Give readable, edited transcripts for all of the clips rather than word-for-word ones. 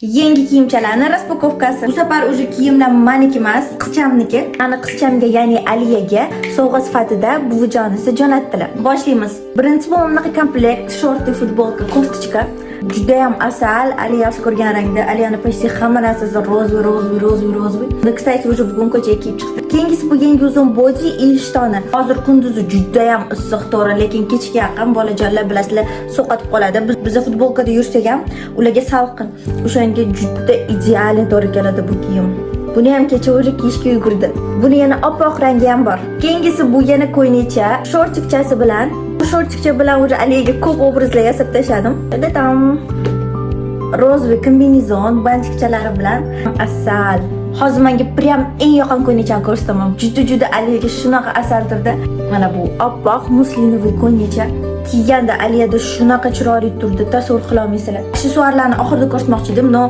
Yangi kiyimchalarni распаковка si. Bu safar уже kiyimlar maniki emas, qizchamniki. Ani qizchamga, ya'ni Aliyaga sovg'a sifatida buvijonisi jo'natdilar. Boshlaymiz. Birinchi bu bunaqa komplekt: шорты, futbolka, кофточка. Judayam asal, Aliya yaxshi ko'rgan rangda. Aliyani почти hamma narsasi розовый, розовый, розовый, розовый. Кстати, уже bugun ko'chaga kiyib chiqdi. Keyingisi bu yangi uzun body и штаны. Hozir kunduzi judayam issiq, to'g'ri, lekin kechga yaqin bolajonlar, bilasizlar, sovqotib qoladi. Biz biza futbolkada yursak ham ularga salqin. O'shanga juda ideal to'g'ri keladi bu kiyim. Buni ham kecha уже kiyishga yugurdi. Buni yana oppoq rangi ham bor. Keyingisi bu yana ko'ynakcha, шортик chasi bilan. Bu шортик cha bilan уже Aliyaga ko'p obrazlar yasab tashladim. Там розовый kombinezon бантик chalari bilan, asal. Hozir menga прям eng yoqqan ko'ynakchani ko'rsataman. Juda juda Aliyaga shunaqa asal turdi. Mana bu oppoq муслиновый ko'ynakcha. Kiyganda Aliyada shunaqa chiroyli turdi, tasavvur qila olmaysizlar. Aksessuarlarni oxirida ko'rsatmoqchi edim, но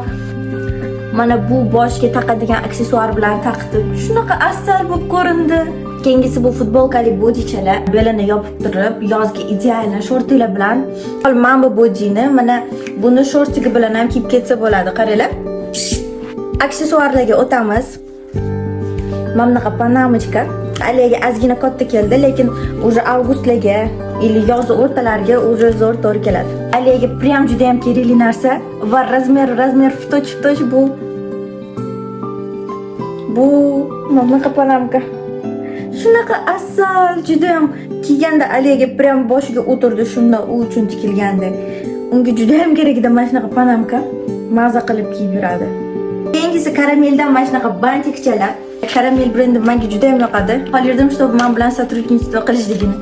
mana bu boshga taqadigan aksessuar bilan taqdi. Shunaqa asal bo'lib ko'rindi. Keyingisi bu futbolkali bodichalar, belini yopib turib, yozgi идеально шорты lar bilan. Mana bu bodini, mana buni шортик i bilan ham kiyib ketsa bo'ladi, qaranglar. Aksessuarlarga o'tamiz. Mana bunaqa панамочка. Aliyaga ozgina katta keldi, lekin уже avgustlarga или yoz o'rtalariga уже zo'r to'g'ri keladi. Aliyaga прям juda ham kerakli narsa va размер в точь в точь bu mana bunaqa панамка. Shunaqa asal, juda ham kiyganda Aliyaga прям boshiga o'tirdi, shunda u uchun tikilgandi. Unga juda ham kerak edi mana shunaqa панамка. Maza qilib kiyib yuradi. Keyingisi Karameldan mana shunaqa бантик chalar. Karamel brendi menga juda ham yoqadi. Xohlardim, чтобы men bilan сотрудничество qilishligini.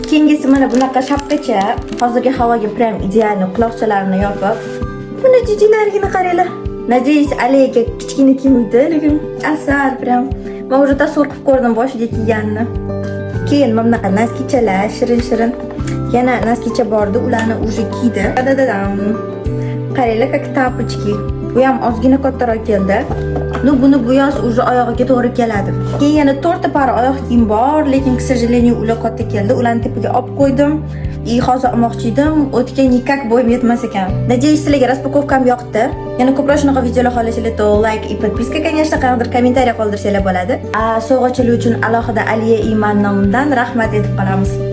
Keyingisi mana bunaqa shapkacha. Hozirgi havoga прям идеально, quloqchalarini yopib. Buni jijilariga qaranglar. Надеюсь, Aliyaga kichkina kiymaydi, lekin asal прям. Men уже tasavvur qilib ko'rdim boshiga kiyganini. Keyin mana bunaqa носки chalar, shirin-shirin. Yana носки cha bordi, ularni уже kiydi. Da-da-dam. Qaranglar, как тапочки. Bu ham ozgina kattaroq keldi. Ну, buni bu yoz уже oyog'iga to'g'ri keladi. Keyin yana to'rtta пара oyoq kiyim bor, lekin, к сожалению, ular katta keldi. Ularni tepaga olib qo'ydim. И hozir olmoqchi edim, o'tgan никак bo'yim yetmas ekan. Надеюсь, sizlarga распаковка m yoqdi. Yana ko'proq shunaqa videolar xohlasanglar, то лайк и подписка, конечно, qanaqadir kommentariy qoldirsanglar bo'ladi. A sovg'achilik uchun alohida Aliya Iman nomidan rahmat aytib qolamiz.